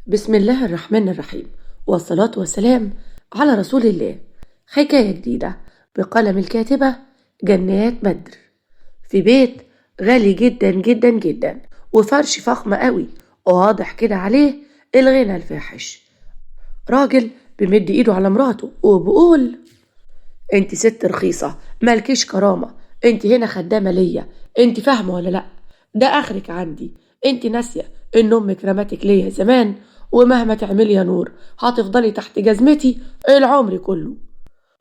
بسم الله الرحمن الرحيم، والصلاة والسلام على رسول الله. حكاية جديدة بقلم الكاتبة جنات بدر. في بيت غالي جدا جدا جدا وفرش فخم قوي وواضح كده عليه الغنى الفاحش. راجل بمد ايده على مراته وبقول: انت ست رخيصة، مالكيش كرامة، انت هنا خدامة ليا، انت فاهمة ولا لا؟ ده اخرك عندي، انت ناسية ان امك رمتك ليا زمان، ومهما تعملي يا نور هتفضلي تحت جزمتي العمر كله.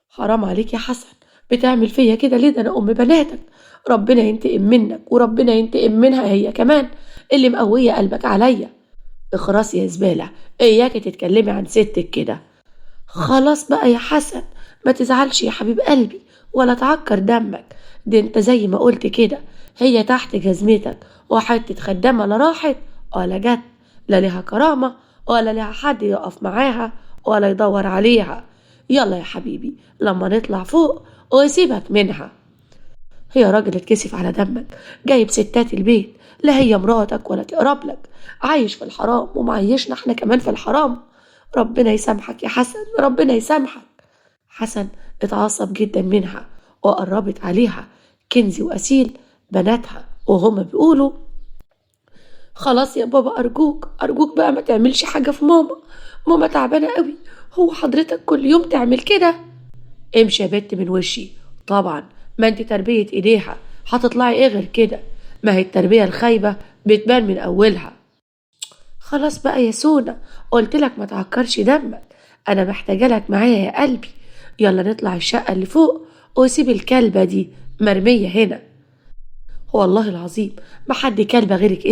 حرام عليك يا حسن، بتعمل فيا كده ليه؟ ده انا ام بناتك، ربنا ينتقم منك وربنا ينتقم منها هي كمان اللي مقويه قلبك عليا. اخرسي يا زباله، اياكي تتكلمي عن ستك كده. خلاص بقى يا حسن، ما تزعلش يا حبيب قلبي ولا تعكر دمك، دي انت زي ما قلت كده هي تحت جزمتك، وحتة خدامه لا راحت ولا جت، لا لها كرامه ولا لها حد يقف معاها ولا يدور عليها. يلا يا حبيبي لما نطلع فوق وسيبك منها. هي راجل اتكسف على دمك، جايب ستات البيت، لا هي مراتك ولا تقرب لك، عايش في الحرام ومعيشنا احنا كمان في الحرام. ربنا يسامحك يا حسن، ربنا يسامحك. حسن اتعصب جدا منها وقربت عليها كنزي وأسيل بناتها وهما بيقولوا: خلاص يا بابا، أرجوك أرجوك بقى ما تعملش حاجة في ماما، ماما تعبانة قوي، هو حضرتك كل يوم تعمل كده؟ امشي يا بت من وشي. طبعا ما انت تربية ايديها، هتطلعي ايه غير كده؟ ما هي التربية الخايبة بتبان من اولها. خلاص بقى يا سونا، قلت لك ما تعكرش دمك، انا محتاجة لك معايا يا قلبي. يلا نطلع الشقة اللي فوق وسيب الكلبة دي مرمية هنا. والله العظيم ما حد كلبة غيرك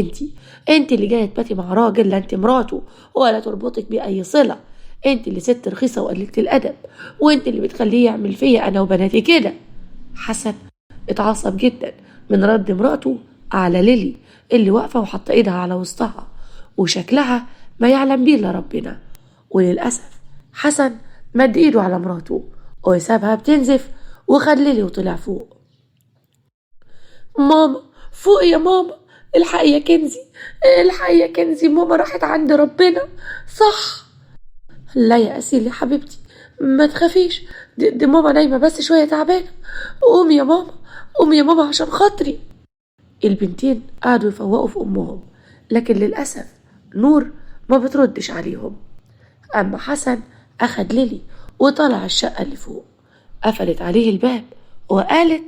انتي اللي جاية تباتي مع راجل لا انت مراته ولا تربطك بأي صلة، انت اللي ست رخيصة وقليلة الأدب، وانت اللي بتخليه يعمل فيا أنا وبناتي كده. حسن اتعصب جدا من رد مراته على ليلي اللي واقفة وحط ايدها على وسطها وشكلها ما يعلم بيه الا ربنا. وللأسف حسن مد ايده على مراته وسابها بتنزف وخد ليلي وطلع فوق. ماما فوق يا ماما، الحقي يا كنزي، الحقي يا كنزي، ماما راحت عند ربنا. صح؟ لا يا أسيل يا حبيبتي ما تخافيش، دي ماما نايمة بس شوية تعبانة. قومي يا ماما، قومي يا ماما عشان خاطري. البنتين قعدوا يفوقوا في أمهم، لكن للأسف نور ما بتردش عليهم. أما حسن أخد ليلي وطلع الشقة اللي فوق، قفلت عليه الباب وقالت: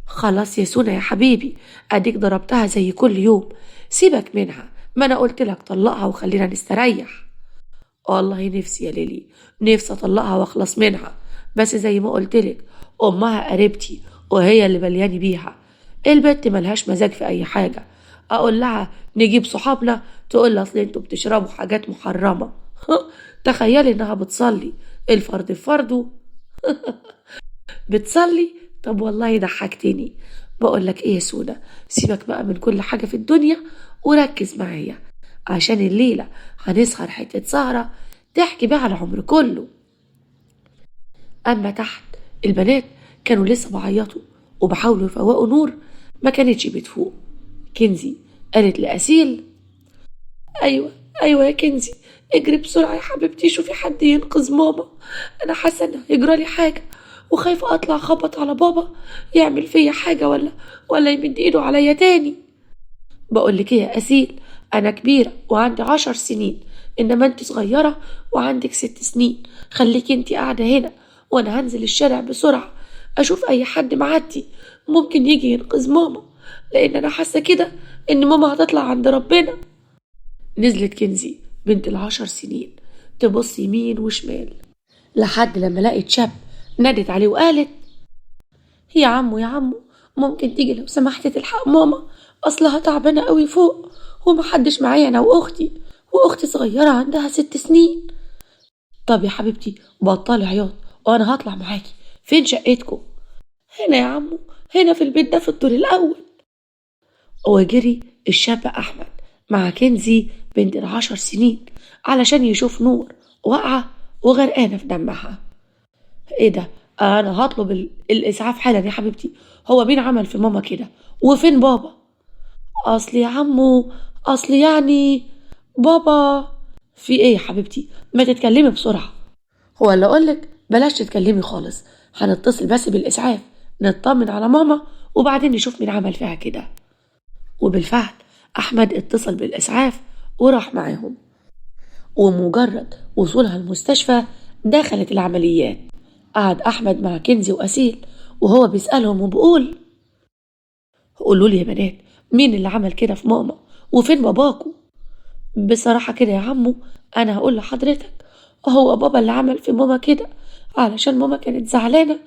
خلاص يا سونا يا حبيبي، أديك ضربتها زي كل يوم، سيبك منها، ما أنا قلت لك طلقها وخلينا نستريح. والله نفسي يا ليلي، نفسي أطلقها وأخلص منها، بس زي ما قلت لك أمها قريبتي وهي اللي بلياني بيها، البت ملهاش مزاج في أي حاجة، أقول لها نجيب صحابنا تقول لها أصل انتوا بتشربوا حاجات محرمة. تخيلي إنها بتصلي الفرد فرده. بتصلي؟ طب والله ضحكتني. بقول لك ايه يا سونا، سيبك بقى من كل حاجة في الدنيا وركز معايا، عشان الليلة هنسهر حتة سهرة تحكي بقى العمر كله. أما تحت البنات كانوا لسه بعيطوا وبحاولوا يفوقوا نور، ما كانتش بتفوق. كنزي قالت لأسيل: أيوة أيوة يا كنزي، اجري بسرعة يا حبيبتي، شوفي حد ينقذ ماما، أنا حاسة إن هيجرالي حاجة وخايفة أطلع خبط على بابا يعمل فيا حاجة ولا يمد إيده عليا تاني. بقولك إيه يا أسيل، أنا كبيرة وعندي 10 سنين، إنما أنت صغيرة وعندك 6 سنين، خليكي أنت قاعدة هنا وأنا هنزل الشارع بسرعة أشوف أي حد معدي ممكن يجي ينقذ ماما، لأن أنا حاسة كده إن ماما هتطلع عند ربنا. نزلت كنزي بنت 10 سنين تبص يمين وشمال لحد لما لقت شاب، نادت عليه وقالت: يا عمو يا عمو، ممكن تيجي لو سمحت تلحق ماما، أصلها تعبانة قوي فوق ومحدش معايا أنا وأختي، وأختي صغيرة عندها 6 سنين. طب يا حبيبتي بطلي عياط وأنا هطلع معاكي، فين شقتكم؟ هنا يا عمو، هنا في البيت ده في الدور الأول. وجري الشاب أحمد مع كنزي بنت 10 سنين علشان يشوف نور واقعة وغرقانة في دمها. ايه ده؟ انا هطلب الاسعاف حالا يا حبيبتي، هو مين عمل في ماما كده؟ وفين بابا؟ اصل يا عمو، اصل يعني بابا. في ايه يا حبيبتي؟ ما تتكلمي بسرعة. هو اللي اقولك بلاش تتكلمي خالص، هنتصل بس بالاسعاف نطمن على ماما وبعدين نشوف مين عمل فيها كده. وبالفعل احمد اتصل بالاسعاف وراح معاهم، ومجرد وصولها المستشفى دخلت العمليات. قعد احمد مع كنزي واسيل وهو بيسألهم وبيقول: قولوا لي يا بنات، مين اللي عمل كده في ماما وفين باباكو؟ بصراحة كده يا عمو أنا هقول لحضرتك، هو بابا اللي عمل في ماما كده، علشان ماما كانت زعلانة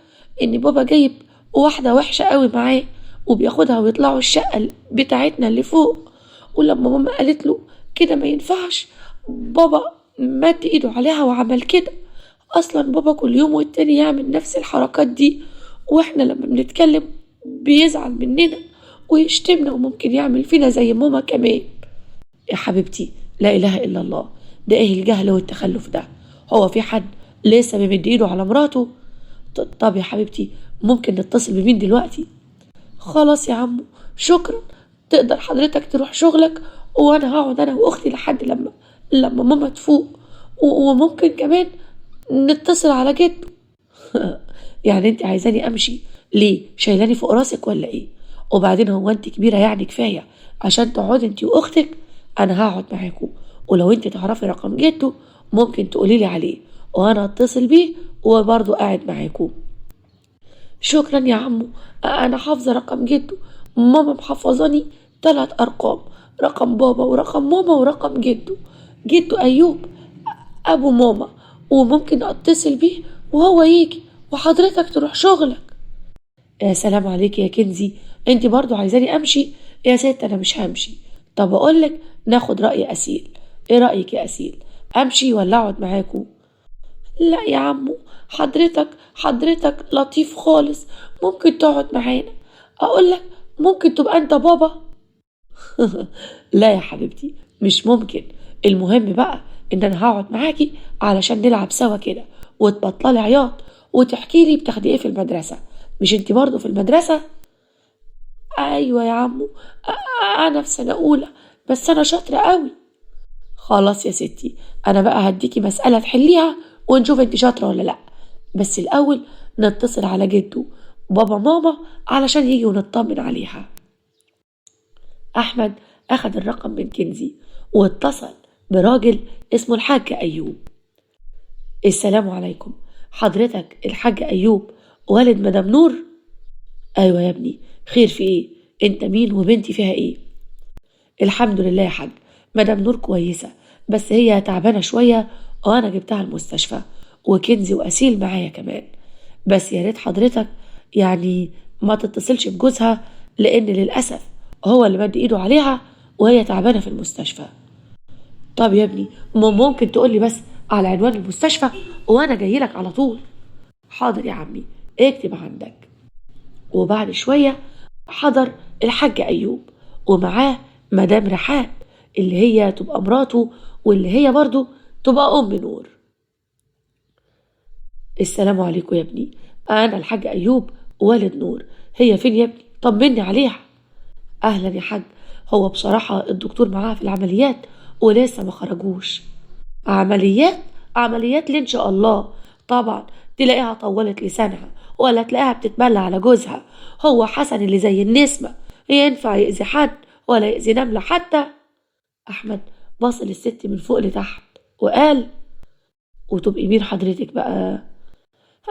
إن بابا جايب واحدة وحشة قوي معاه وبياخدها ويطلعوا الشقة بتاعتنا اللي فوق، ولما ماما قالت له كده ما ينفعش بابا مد ايده عليها وعمل كده. أصلا بابا كل يوم والتاني يعمل نفس الحركات دي، واحنا لما بنتكلم بيزعل مننا ويشتمنا وممكن يعمل فينا زي ماما كمان. يا حبيبتي لا إله إلا الله، ده إيه الجهل والتخلف ده؟ هو في حد لسه بيمد إيده على مراته؟ طب يا حبيبتي ممكن نتصل بمين دلوقتي؟ خلاص يا عمو شكرا، تقدر حضرتك تروح شغلك وأنا هقعد أنا وأختي لحد لما ماما تفوق، وممكن كمان نتصل على جده. يعني انت عايزاني امشي ليه؟ شايلاني فوق راسك ولا ايه؟ وبعدين هو انت كبيرة يعني كفاية عشان تقعدي انت واختك؟ انا هقعد معاكم، ولو انت تعرفي رقم جده ممكن تقولي لي عليه وانا اتصل بيه وبرضه قاعد معاكم. شكرا يا عمو، انا حافظه رقم جده، ماما محفظاني 3 ارقام، رقم بابا ورقم ماما ورقم جده، جده ايوب ابو ماما، وممكن اتصل بيه وهو يجي وحضرتك تروح شغلك. يا سلام عليك يا كنزي، انت برضو عايزاني امشي؟ يا ست انا مش همشي. طب اقولك ناخد رأي اسيل، ايه رأيك يا اسيل؟ امشي ولا اقعد معاكو؟ لا يا عمو حضرتك لطيف خالص، ممكن تقعد معانا. اقولك ممكن تبقى انت بابا؟ لا يا حبيبتي مش ممكن. المهم بقى ان انا هقعد معاكي علشان نلعب سوا كده وتبطلي عياط وتحكي لي بتاخدي ايه في المدرسة. مش انت برضو في المدرسة؟ ايوه يا عمو انا في سنة اولى، بس انا شاطرة قوي. خلاص يا ستي انا بقى هديكي مسألة تحليها ونشوف انت شاطرة ولا لا، بس الاول نتصل على جدو بابا ماما علشان يجي ونطمن عليها. احمد اخد الرقم من كنزي واتصل براجل اسمه الحاج ايوب. السلام عليكم، حضرتك الحاج ايوب والد مدام نور؟ ايوه يا ابني، خير في ايه؟ انت مين وبنتي فيها ايه؟ الحمد لله يا حاج، مدام نور كويسة، بس هي تعبانة شوية وانا جبتها المستشفى، وكنزي واسيل معايا كمان، بس يا ريت حضرتك يعني ما تتصلش بجوزها لان للاسف هو اللي مد ايده عليها وهي تعبانة في المستشفى. طب يا ابني ممكن تقولي بس على عنوان المستشفى وانا جايلك على طول؟ حاضر يا عمي اكتب عندك. وبعد شوية حضر الحاج أيوب ومعاه مدام رحاب اللي هي تبقى مراته واللي هي برضو تبقى أم نور. السلام عليكم يا ابني، أنا الحاج أيوب والد نور. هي فين يا ابني؟ طمني عليها. أهلا يا حاج، هو بصراحة الدكتور معاها في العمليات ولسه ما خرجوش. عمليات؟ عمليات ليه إن شاء الله؟ طبعا تلاقيها طولت لسانها ولا تلاقيها بتتبلى على جوزها، هو حسن اللي زي النسمة ينفع يأذي حد ولا يأذي نملة حتى؟ أحمد بص للست من فوق لتحت وقال: وتبقي مين حضرتك بقى؟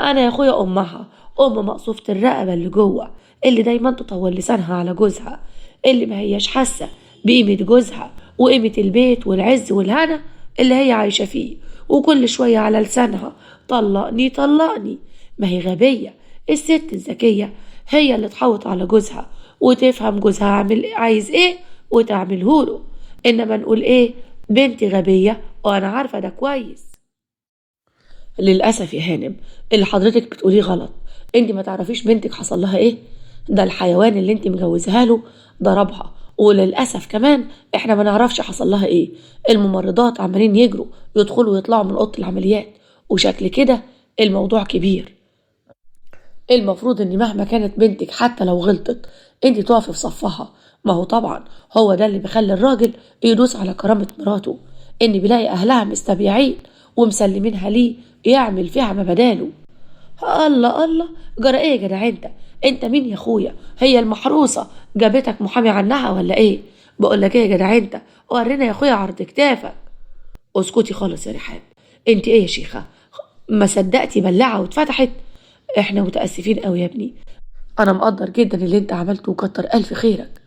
أنا يا أخويا أمها، أم مقصوفة الرقبة اللي جوه، اللي دايما تطول لسانها على جوزها، اللي ما هياش حاسة بقيمة جوزها وقيمة البيت والعز والهنا اللي هي عايشة فيه، وكل شوية على لسانها طلقني طلقني. ما هي غبية، الست الذكية هي اللي تحوط على جوزها وتفهم جوزها عايز ايه وتعملهوله، انما نقول ايه بنتي غبية وانا عارفة ده كويس. للأسف يا هانم اللي حضرتك بتقوليه غلط، انت ما تعرفيش بنتك حصل لها ايه، ده الحيوان اللي انت مجوزها له ضربها، وللأسف كمان احنا ما نعرفش حصل لها ايه، الممرضات عمالين يجروا يدخلوا ويطلعوا من اوضة العمليات، وشكل كده الموضوع كبير. المفروض ان مهما كانت بنتك حتى لو غلطت انت تقفي في صفها، ما هو طبعا هو ده اللي بيخلي الراجل يدوس على كرامة مراته. إن بيلاقي أهلها مستبيعين ومسلمينها ليه يعمل فيها ما بداله. الله الله، جرى إيه يا جدع أنت؟ أنت مين يا أخويا؟ هي المحروسة جابتك محامي عنها ولا إيه؟ بقول لك إيه يا جدع أنت، ورينا يا أخويا عرض كتافك. اسكتي خالص يا رحاب، أنت إيه يا شيخة؟ ما صدقتي بلعة واتفتحت. إحنا متأسفين قوي يا ابني، أنا مقدر جدا اللي أنت عملته وكتر ألف خيرك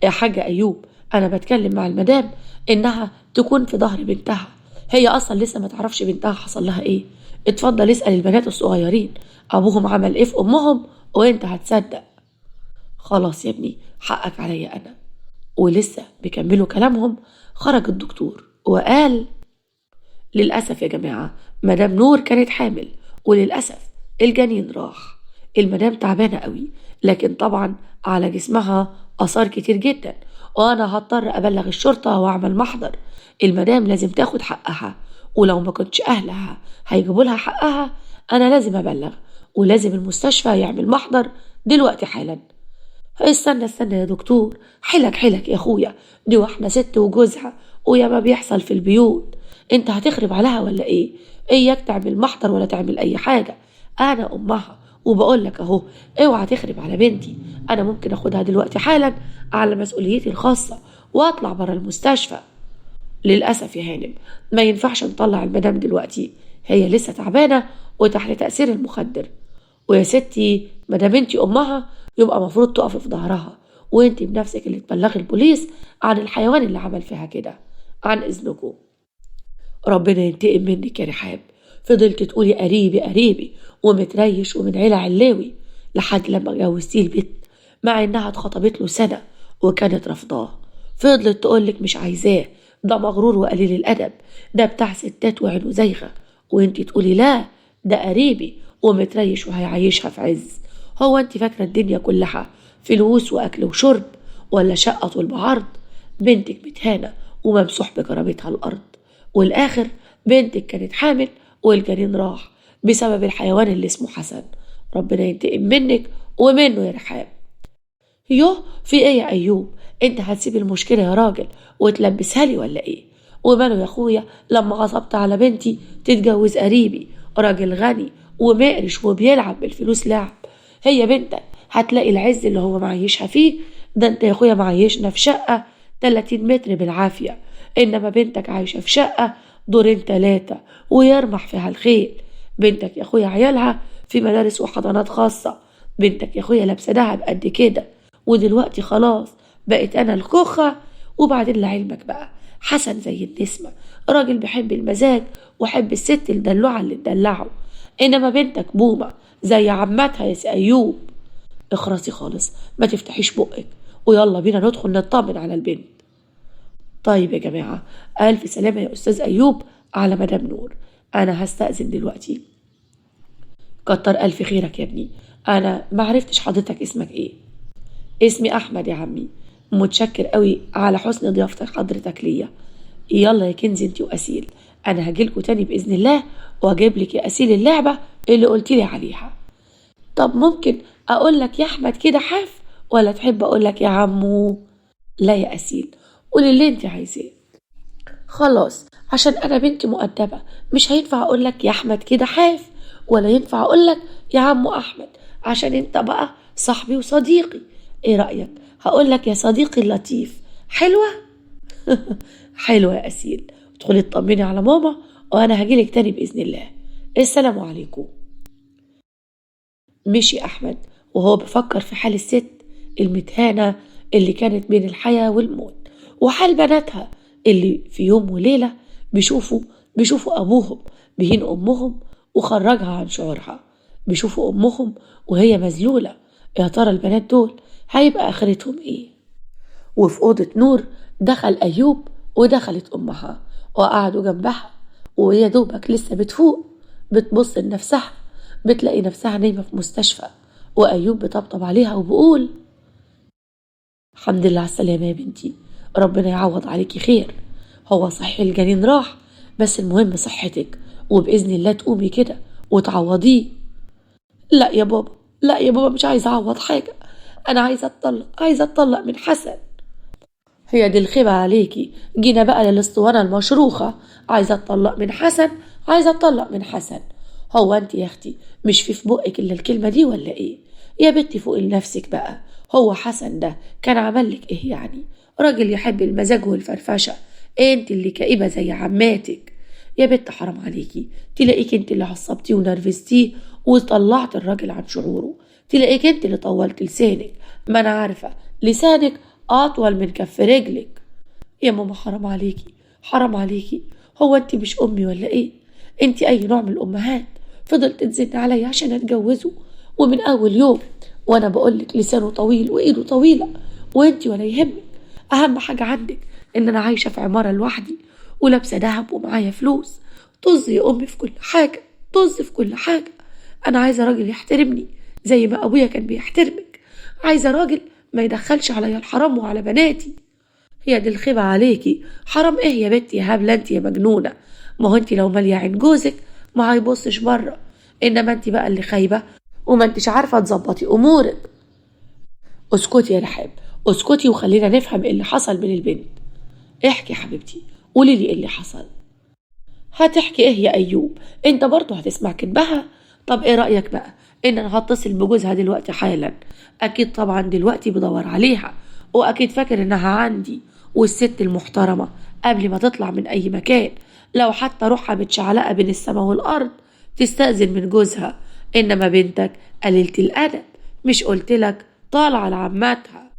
يا حاج أيوب. أنا بتكلم مع المدام إنها تكون في ظهر بنتها، هي أصلا لسه ما تعرفش بنتها حصل لها إيه. اتفضل اسأل البنات الصغيرين أبوهم عمل إيه في أمهم وإنت هتصدق. خلاص يا ابني، حقك عليا أنا. ولسه بيكملوا كلامهم خرج الدكتور وقال للأسف يا جماعة مدام نور كانت حامل، وللأسف الجنين راح. المدام تعبانة قوي، لكن طبعا على جسمها آثار كتير جدا، وأنا هضطر أبلغ الشرطة وأعمل محضر. المدام لازم تاخد حقها، ولو ما كنتش أهلها هيجيبوا لها حقها. أنا لازم أبلغ، ولازم المستشفى يعمل محضر دلوقتي حالا. استنى استنى يا دكتور، حلك حلك يا أخويا، دي واحدة ست وجوزها ويا ما بيحصل في البيوت، انت هتخرب عليها ولا ايه؟ اياك تعمل محضر ولا تعمل اي حاجة، انا امها وبقولك اهو اوعى تخرب على بنتي. انا ممكن اخدها دلوقتي حالا على مسؤوليتي الخاصة واطلع برا المستشفى. للأسف يا هانم ما ينفعش نطلع المدام دلوقتي، هي لسه تعبانة وتحت تأثير المخدر. ويا ستي مدام انتي امها يبقى مفروض تقفي في ظهرها، وانتي بنفسك اللي تبلغي البوليس عن الحيوان اللي عمل فيها كده. عن اذنكم. ربنا ينتقم منك يا رحاب، فضلت تقولي قريبي قريبي ومتريش ومن عيلة علاوي لحد لما جوزتيه البيت، مع انها اتخطبت له سنة وكانت رافضاه. فضلت تقولك مش عايزاه، ده مغرور وقليل الأدب، ده بتاع ستات وعينه زايغة، وانتي تقولي لا ده قريبي ومتريش وهيعيشها في عز. هو انت فاكرة الدنيا كلها فلوس وأكل وشرب ولا شقة طول بعرض؟ بنتك متهانة وممسوح بكرامتها الأرض، والآخر بنتك كانت حامل والجنين راح بسبب الحيوان اللي اسمه حسن. ربنا ينتقم منك ومنه يا رحاب. يوه في ايه يا أيوب؟ انت هتسيب المشكلة يا راجل وتلبسها لي ولا ايه؟ وماله يا اخويا لما غصبت على بنتي تتجوز قريبي راجل غني ومقرش وبيلعب بالفلوس لعب. هي بنتك هتلاقي العز اللي هو معيشها فيه ده، انت يا اخويا معيشنا في شقة 30 متر بالعافية، انما بنتك عايشة في شقة دورين 3 ويرمح فيها الخيل. بنتك يا اخويا عيالها في مدارس وحضانات خاصة، بنتك يا اخويا لابسة دهب قد كده، ودلوقتي خلاص بقت انا الكوخة. وبعدين لعلمك بقى حسن زي النسمة، راجل بيحب المزاج وحب الست الدلوعة اللي تدلعه، انما بنتك بومة زي عمتها يا سي ايوب. اخرسي خالص ما تفتحيش بقك، ويلا بينا ندخل نطمن على البنت. طيب يا جماعة ألف سلامة يا أستاذ أيوب على مدام نور، أنا هستأذن دلوقتي. كتر ألف خيرك يا ابني، أنا ما عرفتش حضرتك اسمك إيه؟ اسمي أحمد يا عمي، متشكر قوي على حسن ضيافتك حضرتك ليا. يلا يا كنزي انتي وأسيل، أنا هجيلكوا تاني بإذن الله وأجيب لك يا أسيل اللعبة اللي قلتيلي عليها. طب ممكن أقول لك يا أحمد كده حاف ولا تحب أقول لك يا عمو؟ لا يا أسيل قولي اللي انت عايزاه. خلاص عشان انا بنتي مؤدبة مش هينفع اقول لك يا احمد كده حاف، ولا ينفع اقول لك يا عمو احمد عشان انت بقى صاحبي وصديقي. ايه رايك هقول لك يا صديقي اللطيف؟ حلوة؟ حلوة يا اسيل. ادخلي اطمني على ماما وانا هجيلك تاني باذن الله. السلام عليكم. مشي احمد وهو بفكر في حال الست المتهانه اللي كانت بين الحياة والموت، وحال بناتها اللي في يوم وليلة بيشوفوا أبوهم بهين أمهم وخرجها عن شعورها، بيشوفوا أمهم وهي مذلولة. يا ترى البنات دول هيبقى آخرتهم إيه؟ وفي أوضة نور دخل أيوب ودخلت أمها وقعدوا جنبها، وهي دوبك لسه بتفوق بتبص لنفسها بتلاقي نفسها نايمة في مستشفى، وأيوب بطبطب عليها وبقول الحمد لله على السلامة يا بنتي، ربنا يعوض عليكي خير. هو صحيح الجنين راح بس المهم صحتك، وبإذن الله تقومي كده وتعوضيه. لا يا بابا، لا يا بابا، مش عايزة أعوض حاجة، أنا عايزة أتطلق، عايزة أتطلق من حسن. هي دي الخيبة عليكي. جينا بقى للاسطوانة المشروخة، عايزة اتطلق من حسن، عايزة اتطلق من حسن. هو انت يا اختي مش في بقك الا الكلمة دي ولا ايه؟ يا بنتي فوق لنفسك بقى، هو حسن ده كان عمل لك ايه يعني؟ راجل يحب المزاج والفرفشة، انت اللي كئيبة زي عماتك. يا بنت حرام عليكي، تلاقيك انت اللي عصبتيه ونرفزتيه وطلعت الراجل عن شعوره، تلاقيك انت اللي طولت لسانك، ما انا عارفة لسانك اطول من كف رجلك. يا ماما حرام عليكي، حرام عليكي، هو انت مش امي ولا ايه؟ انت اي نوع من الامهات؟ فضلت تزن عليا عشان اتجوزه، ومن اول يوم وانا بقولك لسانه طويل وايده طويلة، وانت ولا يهمك. اهم حاجة عندك ان انا عايشة في عمارة لوحدي ولابسة دهب ومعايا فلوس. طز يا امي في كل حاجة، طز في كل حاجة. انا عايزة راجل يحترمني زي ما ابويا كان بيحترمك، عايزة راجل ما يدخلش عليا الحرام وعلى بناتي. هي دي الخيبة عليكي. حرام ايه يا بنتي يا هبلة انت يا مجنونة؟ ما هو انت لو مالية عين جوزك ما هيبصش بره، انما انت بقى اللي خايبة وما انتش عارفة تظبطي امورك. اسكتي يا رحاب، اسكتي وخلينا نفهم اللي حصل من البنت. احكي يا حبيبتي، قولي لي اللي حصل. هتحكي ايه يا ايوب؟ انت برضه هتسمع كدبها؟ طب ايه رأيك بقى ان انا هتصل بجوزها دلوقتي حالا؟ اكيد طبعا دلوقتي بدور عليها، واكيد فاكر انها عندي. والست المحترمة قبل ما تطلع من اي مكان لو حتى روحها متشعلقة بين السماء والارض تستأذن من جوزها، انما بنتك قليلة الادب، مش قلتلك طالعة لعماتها.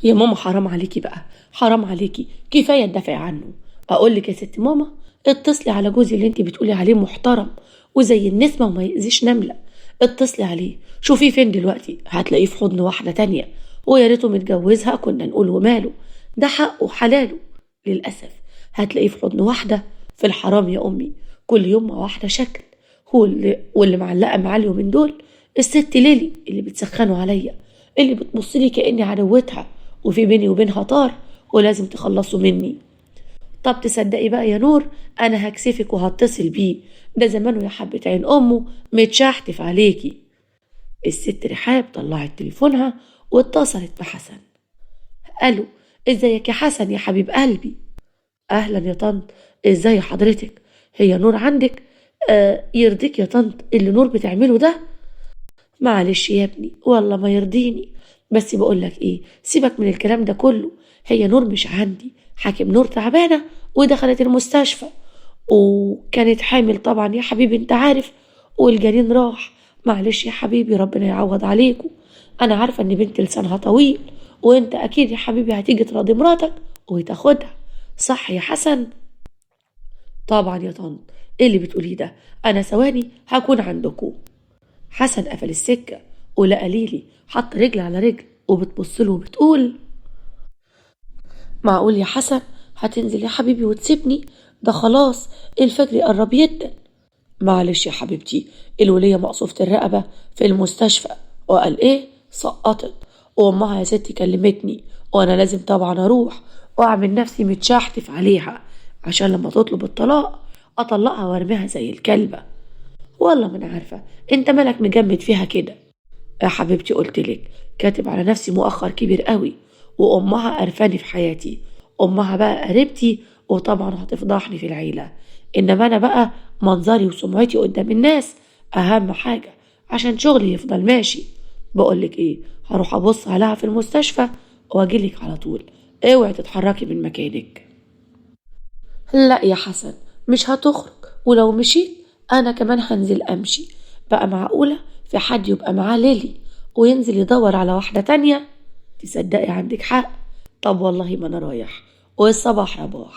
يا ماما حرام عليكي بقى، حرام عليكي، كفاية تدافعي عنه. اقولك يا ست ماما، اتصلي على جوزي اللي انت بتقولي عليه محترم وزي النسمة وما يأذيش نملة، اتصلي عليه شوفيه فين دلوقتي، هتلاقيه في حضن واحدة تانية، ويا ريته متجوزها كنا نقول وماله، ده حقه حلاله. للأسف هتلاقيه في حضن واحدة في الحرام يا أمي، كل يوم مع واحدة شكل. هو واللي معلقة معاه اليومين دول الست ليلي اللي بتسخنه عليا، اللي بتبصلي كأني عدوتها وفي بيني وبينها طار ولازم تخلصوا مني. طب تصدقي بقى يا نور، أنا هكسفك وهتصل بيه، ده زمانه يا حبة عين أمه متشحتف عليكي. الست رحاب طلعت تليفونها واتصلت بحسن. قالوا ازيك يا حسن يا حبيب قلبي؟ أهلا يا طنط، ازاي حضرتك؟ هي نور عندك؟ يرضيك يا طنط اللي نور بتعمله ده؟ معلش يا ابني والله ما يرضيني، بس بقولك ايه، سيبك من الكلام ده كله، هي نور مش عندي، حاكم نور تعبانة ودخلت المستشفى وكانت حامل طبعا يا حبيبي انت عارف، والجنين راح. معلش يا حبيبي ربنا يعوض عليكم، انا عارفة ان بنت لسانها طويل، وانت اكيد يا حبيبي هتيجي تراضي مراتك وتاخدها، صح يا حسن؟ طبعا يا طنط، ايه اللي بتقوليه ده؟ انا ثواني هكون عندكم. حسن قفل السكة ولقى ليلي حط رجل على رجل وبتبص له وبتقول معقول يا حسن هتنزل يا حبيبي وتسيبني؟ ده خلاص الفجر قرب جدا. معلش يا حبيبتي، الولية مقصوفة الرقبة في المستشفى، وقال ايه سقطت، وامها يا ستي كلمتني وانا لازم طبعا اروح واعمل نفسي متشحتف عليها عشان لما تطلب الطلاق اطلقها وارميها زي الكلبة. والله ما انا عارفة انت مالك مجمد فيها كده يا حبيبتي. قلتلك كاتب على نفسي مؤخر كبير قوي، وامها قرفاني في حياتي، امها بقى قريبتي وطبعا هتفضحني في العيلة، انما انا بقى منظري وسمعتي قدام الناس اهم حاجة عشان شغلي يفضل ماشي. بقولك ايه، هروح ابص عليها في المستشفى واجيلك على طول، اوعي تتحركي من مكانك. لا يا حسن مش هتخرج، ولو مشيت انا كمان هنزل امشي. بقى معقولة في حد يبقى معاه ليلي وينزل يدور على واحدة تانية؟ تصدقي عندك حق، طب والله ما انا رايح، والصباح رباح.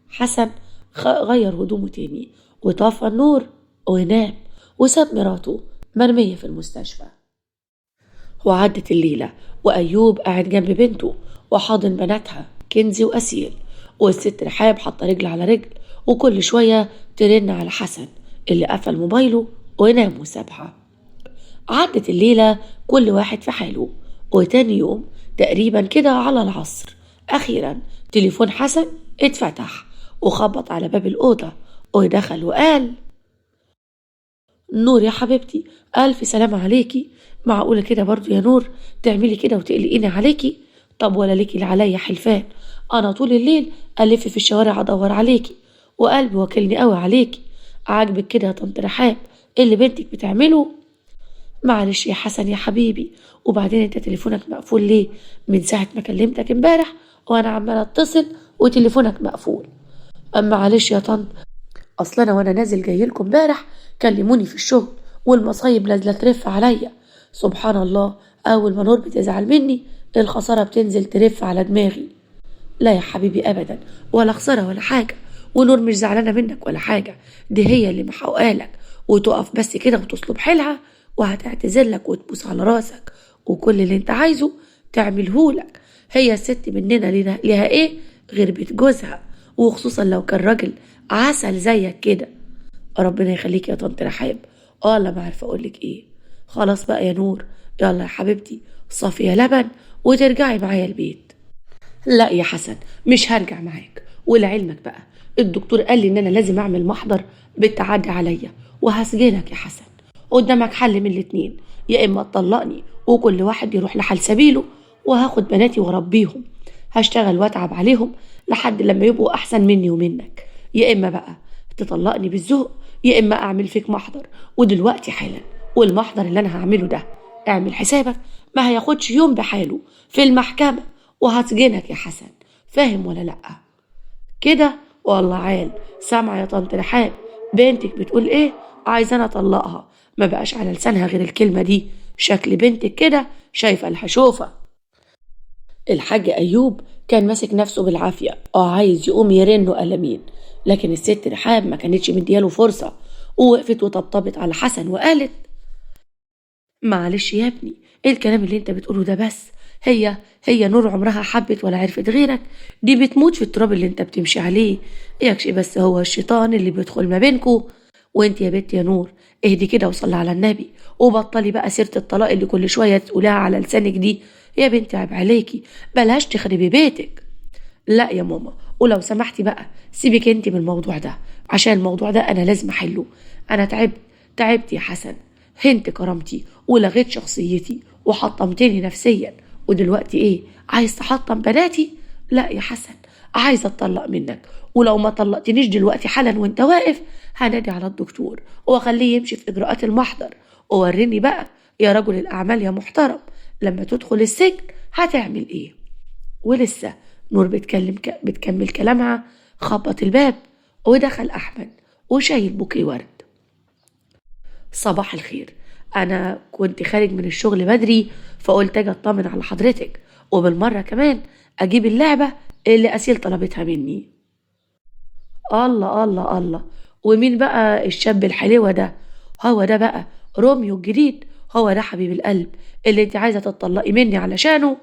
حسن غير هدومه تاني وطفى النور ونام وساب مراته مرمية في المستشفى. وعدت الليلة وأيوب قاعد جنب بنته وحاضن بناتها كنزي وأسيل، والست رحاب حط رجل على رجل وكل شوية ترن على حسن اللي قفل موبايله ونام وسابها. عدت الليلة كل واحد في حاله، وتاني يوم تقريبا كده على العصر أخيرا تليفون حسن اتفتح وخبط على باب الأوضة ودخل وقال نور يا حبيبتي ألف سلامة عليكي. معقولة كده برضو يا نور تعملي كده وتقلقيني عليكي؟ طب ولا ليكي اللي عليا حلفان، انا طول الليل الف في الشوارع ادور عليكي وقلبي واكلني قوي عليكي. عاجبك كده يا طنط رحاب اللي بنتك بتعمله؟ معلش يا حسن يا حبيبي، وبعدين انت تليفونك مقفول ليه؟ من ساعة ما كلمتك امبارح وانا عمالة اتصل وتليفونك مقفول. اما معلش يا طنط، اصل انا وانا نازل جاي لكم امبارح كلموني في الشغل والمصايب نازلة ترف عليا. سبحان الله، اول ما نور بتزعل مني الخسارة بتنزل ترف على دماغي. لا يا حبيبي ابدا، ولا خسارة ولا حاجة، ونور مش زعلانة منك ولا حاجة، دي هي اللي محوقالك، وتقف بس كده وتصلب حيلها وهتعتذر لك وتبوس على راسك وكل اللي انت عايزه تعملهولك. هي الست مننا ليها ايه غير بيت جوزها، وخصوصا لو كان راجل عسل زيك كده. ربنا يخليك يا طنط رحاب، والله ما عارفه اقولك ايه. خلاص بقى يا نور، يلا يا حبيبتي صافية لبن وترجعي معايا البيت. لا يا حسن مش هرجع معاك، ولعلمك بقى الدكتور قال لي ان انا لازم اعمل محضر بالتعدي عليا وهسجنك يا حسن. قدامك حل من الاتنين، يا اما تطلقني وكل واحد يروح لحال سبيله وهاخد بناتي واربيهم، هشتغل واتعب عليهم لحد لما يبقوا احسن مني ومنك، يا اما بقى تطلقني بالذوق، يا اما اعمل فيك محضر ودلوقتي حالا. والمحضر اللي انا هعمله ده اعمل حسابك ما هياخدش يوم بحاله في المحكمة وهسجنك يا حسن، فاهم ولا لأ؟ كده والله عال. سامعة يا طنط رحاب بنتك بتقول ايه؟ عايزة انا اطلقها، ما بقاش على لسانها غير الكلمة دي، شكل بنتك كده شايفة الحشوفة. الحاج أيوب كان ماسك نفسه بالعافية عايز يقوم يرنه قلمين، لكن الست رحاب ما كانتش مدياله فرصة، ووقفت وطبطبت على حسن وقالت معلش يا ابني، ايه الكلام اللي انت بتقوله ده؟ بس هي نور عمرها حبت ولا عرفت غيرك، دي بتموت في التراب اللي انت بتمشي عليه، يكشي بس هو الشيطان اللي بيدخل ما بينكو. وانت يا بنت يا نور اهدي كده وصلي على النبي، وبطلي بقى سيرة الطلاق اللي كل شوية تقولها على لسانك دي، يا بنتي عيب عليكي، بلاش تخربي بيتك. لا يا ماما، ولو سمحتي بقى سيبك انت من الموضوع ده، عشان الموضوع ده انا لازم احله. انا تعبت يا حسن، هنت كرامتي ولغيت شخصيتي وحطمتني نفسيا، ودلوقتي ايه عايز تحطم بناتي؟ لا يا حسن، عايزه اتطلق منك، ولو ما طلقتنيش دلوقتي حالا وانت واقف هنادي على الدكتور واخليه يمشي في اجراءات المحضر، ووريني بقى يا رجل الاعمال يا محترم لما تدخل السجن هتعمل ايه. ولسه نور بتكمل كلامها، خبط الباب ودخل احمد وشايل بوكيه ورد. صباح الخير، انا كنت خارج من الشغل بدري فقلت اجي اطمن على حضرتك، وبالمره كمان اجيب اللعبه اللي اسيل طلبتها مني. الله الله الله، ومين بقى الشاب الحلوه ده؟ هو ده بقى روميو الجديد، هو ده حبيب القلب اللي انت عايزه تتطلقي مني علشانه.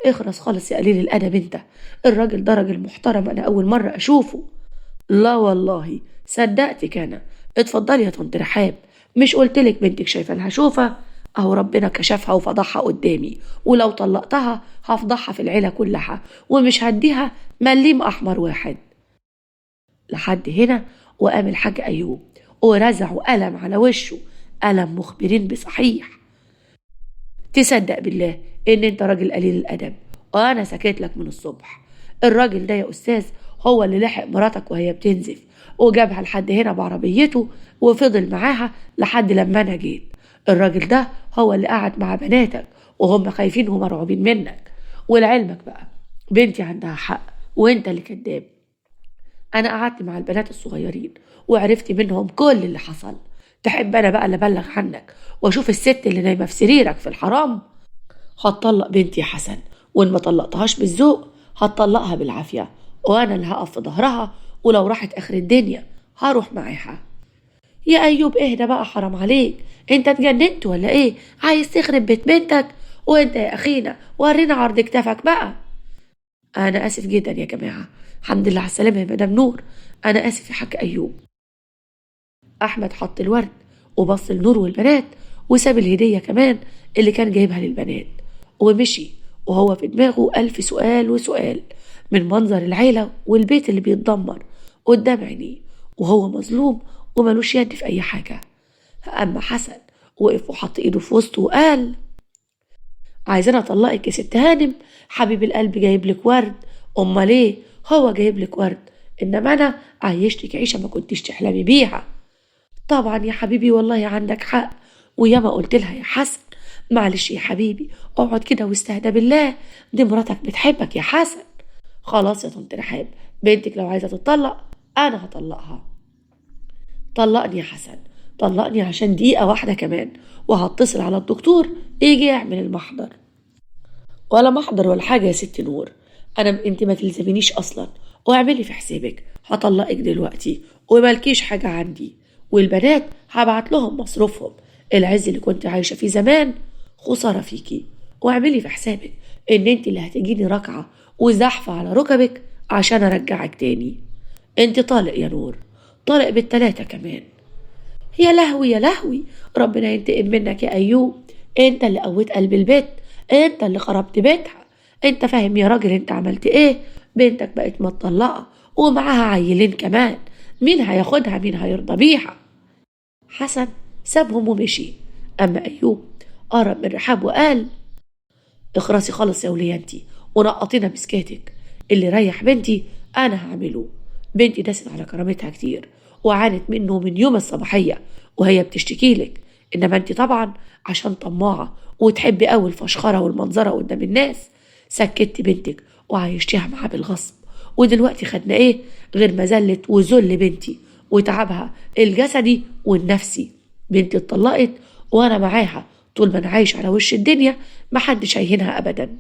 اخرس خالص يا قليل الادب انت، الراجل ده راجل محترم، انا اول مره اشوفه. لا والله صدقتك انا، اتفضلي يا طنط رحاب، مش قلتلك بنتك شايفه لها شوفه؟ اهو ربنا كشفها وفضحها قدامي، ولو طلقتها هفضحها في العيله كلها ومش هديها مليم احمر واحد. لحد هنا وقام الحاج ايوب ورزعوا قلم على وشه، قلم مخبرين بصحيح. تصدق بالله ان انت راجل قليل الادب، وانا سكت لك من الصبح. الراجل ده يا استاذ هو اللي لحق مراتك وهي بتنزف وجابها لحد هنا بعربيته وفضل معاها لحد لما انا جيت. الراجل ده هو اللي قعد مع بناتك وهم خايفين ومرعوبين منك. ولعلمك بقى بنتي عندها حق وانت اللي كداب. انا قعدت مع البنات الصغيرين وعرفت منهم كل اللي حصل. تحب انا بقى اللي ابلغ عنك واشوف الست اللي نايمه في سريرك في الحرام؟ هتطلق بنتي يا حسن، وان ما طلقتهاش بالذوق هتطلقها بالعافيه، وانا اللي هقف في ظهرها، ولو راحت اخر الدنيا هروح معاها. يا ايوب اهدى بقى، حرام عليك، انت اتجننت ولا ايه؟ عايز تخرب بيت بنتك؟ وانت يا اخينا ورينا عرض كتافك بقى. انا اسف جدا يا جماعه، الحمد لله على السلامه يا مدام نور، انا اسف يا حاج ايوب. احمد حط الورد وبص لنور والبنات وساب الهديه كمان اللي كان جايبها للبنات ومشي، وهو في دماغه 1000 سؤال وسؤال من منظر العيله والبيت اللي بيتدمر قدام عينيه وهو مظلوم وملوش يد في اي حاجه. اما حسن وقف وحط ايده في وسطه وقال عايزين اطلقك يا ست هانم؟ حبيب القلب جايب لك ورد. امال ايه، هو جايب لك ورد، انما انا عيشتك عيشه ما كنتش تحلمي بيها. طبعا يا حبيبي والله عندك حق، وياما قلت لها يا حسن معلش يا حبيبي اقعد كده واستهدى بالله، دي مراتك بتحبك يا حسن. خلاص يا طنط رحاب، بنتك لو عايزه تطلق انا هطلقها. طلقني يا حسن، طلقني عشان دقيقة واحدة كمان، وهتصل على الدكتور يجي يعمل المحضر. ولا محضر ولا حاجة يا ست نور، انا انت ما تلزمنيش اصلا، واعملي في حسابك هطلقك دلوقتي ومالكيش حاجة عندي، والبنات هبعت لهم مصروفهم، العز اللي كنت عايشه فيه زمان خسارة فيكي، واعملي في حسابك ان انت اللي هتجيني ركعة وزحفه على ركبك عشان ارجعك تاني. انت طالق يا نور، طالق بالتلاتة كمان. يا لهوي يا لهوي، ربنا ينتقم منك يا ايوب، انت اللي قويت قلب البيت، انت اللي خربت بيتها، انت فاهم يا راجل انت عملت ايه؟ بنتك بقت مطلقه ومعاها عيلين كمان، مين هياخدها؟ مين هيرضى بيها؟ حسن سابهم ومشي. اما ايوب قرب من رحاب وقال اخرسي خالص يا وليه انتي، ونقطينا بسكاتك، اللي ريح بنتي انا هعمله. بنتي داست على كرامتها كتير وعانت منه من يوم الصباحية وهي بتشتكي لك، انما انت طبعا عشان طماعه وتحبي قوي الفشخره والمنظره قدام الناس سكتي بنتك وعايشتيها معاه بالغصب، ودلوقتي خدنا ايه غير مذلة وذل بنتي وتعبها الجسدي والنفسي. بنتي اتطلقت وانا معاها طول ما انا عايش على وش الدنيا، محدش هيهينها ابدا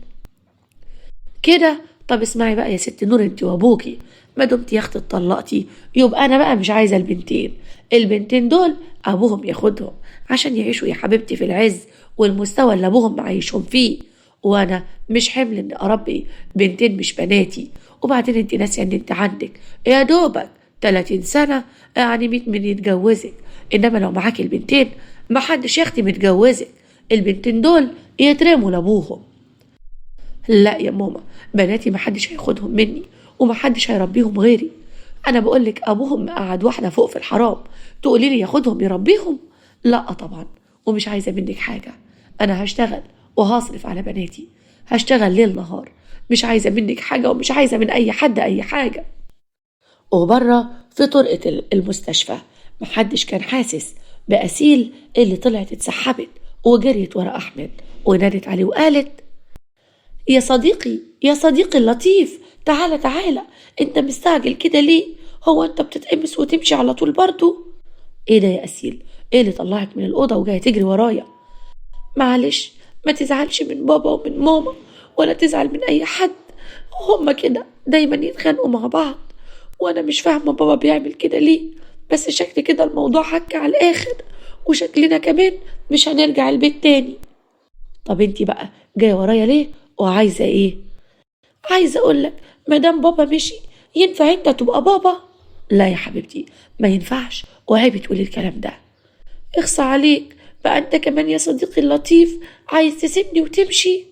كده. طب اسمعي بقى يا ست نور، انت وابوكي ما دمتي يا اختي اتطلقتي يبقى انا بقى مش عايزه البنتين، البنتين دول ابوهم ياخدهم عشان يعيشوا يا حبيبتي في العز والمستوى اللي ابوهم معيشهم فيه، وانا مش حمل ان اربي بنتين مش بناتي. وبعدين انت ناسيه ان انت عندك يا دوبك 30 سنة، يعني 100 من يتجوزك، انما لو معاكي البنتين محدش يا اختي متجوزك، البنتين دول يترموا لابوهم. لا يا ماما، بناتي محدش هياخدهم مني ومحدش هيربيهم غيري، انا بقولك ابوهم قعد واحدة فوق في الحرام تقولي لي ياخدهم يربيهم؟ لا طبعا، ومش عايزه منك حاجة، انا هشتغل وهصرف على بناتي، هشتغل ليل نهار، مش عايزه منك حاجة ومش عايزه من اي حد اي حاجة. وبره في طرقه المستشفى محدش كان حاسس بأسيل اللي طلعت اتسحبت وجريت ورا احمد ونادت عليه وقالت يا صديقي يا صديقي اللطيف، تعالى تعالى، انت مستعجل كده ليه؟ هو انت بتتقمص وتمشي على طول برضو؟ ايه ده يا اسيل؟ ايه اللي طلعك من الاوضة وجاية تجري ورايا؟ معلش ما تزعلش من بابا ومن ماما ولا تزعل من اي حد، هما كده دايما يتخانقوا مع بعض، وانا مش فاهمه بابا بيعمل كده ليه، بس شكل كده الموضوع حك على الاخر، وشكلنا كمان مش هنرجع البيت تاني. طب انتي بقى جاية ورايا ليه وعايزه ايه؟ عايزه اقولك مادام بابا مشي ينفع انت تبقى بابا؟ لا يا حبيبتي ما ينفعش، وعيب تقولي الكلام ده. اخصى عليك بقى انت كمان يا صديقي اللطيف عايز تسيبني وتمشي؟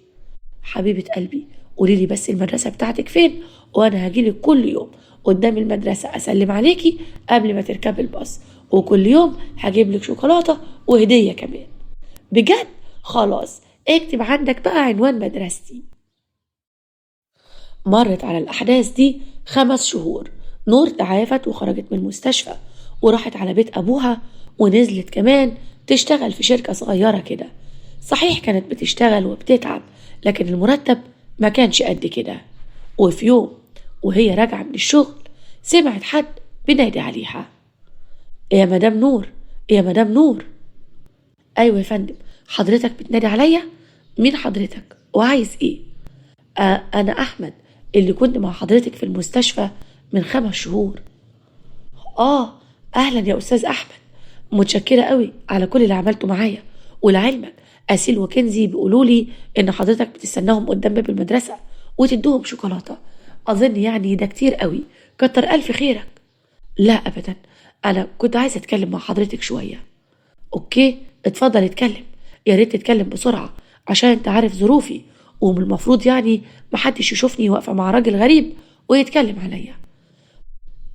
حبيبه قلبي قولي لي بس المدرسة بتاعتك فين وانا هجيلك كل يوم قدام المدرسة اسلم عليكي قبل ما تركبي الباص، وكل يوم هجيب لك شوكولاتة وهديه كمان. بجد؟ خلاص اكتب عندك بقى عنوان مدرستي. مرت على الأحداث دي 5 شهور. نور تعافت وخرجت من المستشفى وراحت على بيت أبوها، ونزلت كمان تشتغل في شركة صغيرة كده. صحيح كانت بتشتغل وبتتعب، لكن المرتب ما كانش قد كده. وفي يوم وهي راجعة من الشغل سمعت حد بينادي عليها، يا مدام نور، يا مدام نور. أيوة يا فندم، حضرتك بتنادي عليا؟ مين حضرتك وعايز ايه؟ انا احمد اللي كنت مع حضرتك في المستشفى من 5 شهور. اهلا يا استاذ احمد، متشكره قوي على كل اللي عملته معايا، ولعلمك اسيل وكنزي بيقولوا لي ان حضرتك بتستناهم قدام باب المدرسة وتدوهم شوكولاتة، اظن يعني ده كتير قوي، كتر الف خيرك. لا ابدا، انا كنت عايزه اتكلم مع حضرتك شوية. okay اتفضل اتكلم، يا ريت تتكلم بسرعة عشان انت عارف ظروفي، ومن المفروض يعني محدش يشوفني واقفة مع راجل غريب ويتكلم عليا.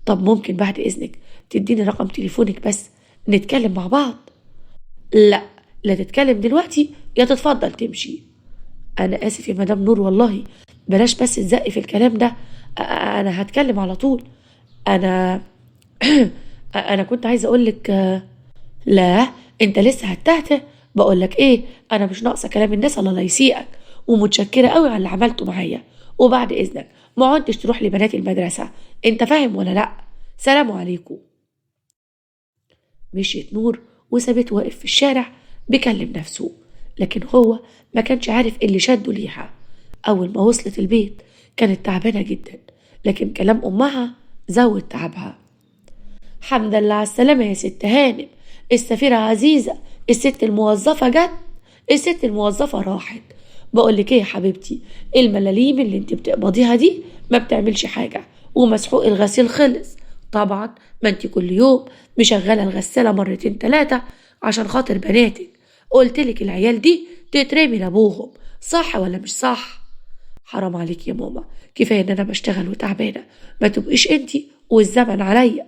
طب ممكن بعد إذنك تديني رقم تليفونك بس نتكلم مع بعض؟ لا لا تتكلم دلوقتي، يا تتفضل تمشي. أنا آسف يا مدام نور والله، بلاش بس تزقي في الكلام ده، أنا هتكلم على طول. أنا كنت عايزة أقولك. لا أنت لسه هتهته، بقولك إيه، أنا مش ناقصة كلام الناس، الله لا يسيئك، ومتشكرة قوي على اللي عملته معايا، وبعد إذنك ما عدتش تروح لبنات المدرسة، أنت فاهم ولا لأ؟ سلام عليكم. مشيت نور وسابته واقف في الشارع بيكلم نفسه، لكن هو ما كانش عارف اللي شده ليها. أول ما وصلت البيت كانت تعبانة جدا، لكن كلام أمها زود تعبها. حمد لله على السلامة يا ست هانم، السفيرة عزيزة، الست الموظفة جت، الست الموظفة راحت. بقولك ايه يا حبيبتي، الملاليم اللي انت بتقبضيها دي ما بتعملش حاجة، ومسحوق الغسيل خلص. طبعا ما انت كل يوم مشغلة الغسالة مرتين تلاتة عشان خاطر بناتك، قلتلك العيال دي تترمي لابوهم، صح ولا مش صح؟ حرام عليك يا ماما، كفاية ان انا بشتغل وتعبانة، ما تبقيش انتي والزمن عليا.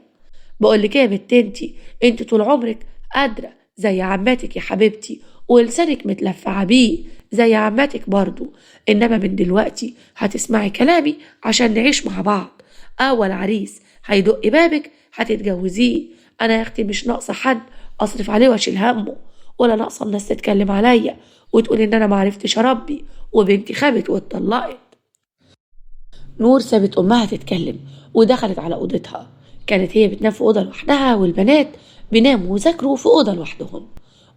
بقولك ايه يا بنت انتي، انتي طول عمرك قادرة زي عماتك يا حبيبتي، ولسانك متلفعة بيه زي عماتك برضو، انما من دلوقتي هتسمعي كلامي عشان نعيش مع بعض. اول عريس هيدق بابك هتتجوزيه، انا يا اختي مش ناقصة حد اصرف عليه واشيل همه، ولا ناقصة الناس تتكلم عليا وتقول ان انا معرفتش اربي وبنتي خابت واتطلقت. نور سابت امها تتكلم ودخلت على اوضتها. كانت هي بتنام في اوضه لوحدها والبنات بيناموا وذاكروا في اوضه لوحدهم.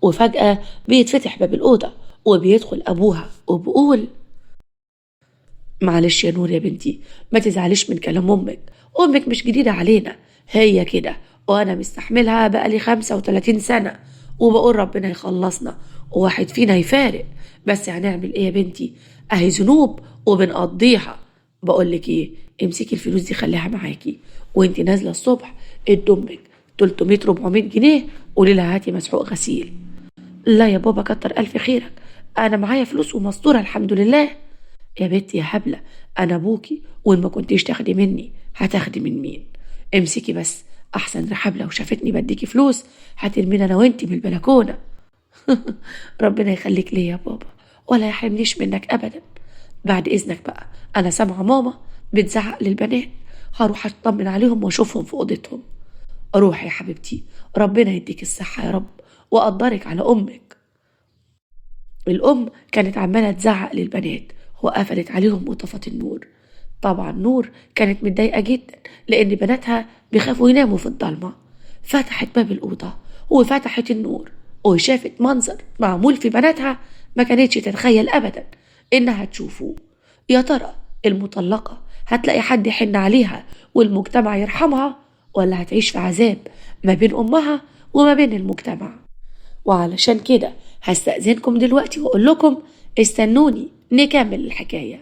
وفجاه بيتفتح باب الاوضه وبيدخل ابوها وبيقول: معلش يا نور يا بنتي، ما تزعليش من كلام امك، امك مش جديده علينا، هي كده وانا مستحملها بقالي 35 سنه، وبقول ربنا يخلصنا وواحد فينا يفارق، بس هنعمل ايه يا بنتي، اهي ذنوب وبنقضيها. بقولك ايه، امسكي الفلوس دي خليها معاكي، وانتي نازله الصبح ادي امك 300-400 جنيه قولي لها هاتي مسحوق غسيل. لا يا بابا كتر الف خيرك، انا معايا فلوس ومستوره الحمد لله. يا بنتي يا هبله، انا ابوكي، وان ما كنتيش تاخدي مني هتاخدي من مين؟ امسكي بس، احسن رحاب لو شافتني بديكي فلوس هترمينا انا وانتي من البلكونه. ربنا يخليك ليا يا بابا ولا يحرمنيش منك ابدا. بعد اذنك بقى، انا سامعه ماما بتزعق للبنات، هروح اطمن عليهم واشوفهم في اوضتهم. روحي يا حبيبتي، ربنا يديك الصحه يا رب وقدرك على امك. الام كانت عماله تزعق للبنات وقفلت عليهم وطفت النور. طبعا نور كانت متضايقه جدا لان بناتها بيخافوا يناموا في الضلمه. فتحت باب الاوضه وفتحت النور وشافت منظر معمول في بناتها ما كانتش تتخيل ابدا انها تشوفه. يا ترى المطلقه هتلاقي حد يحن عليها والمجتمع يرحمها، ولا هتعيش في عذاب ما بين امها وما بين المجتمع؟ وعلشان كده هستأذنكم دلوقتي واقول لكم استنوني نكمل الحكايه.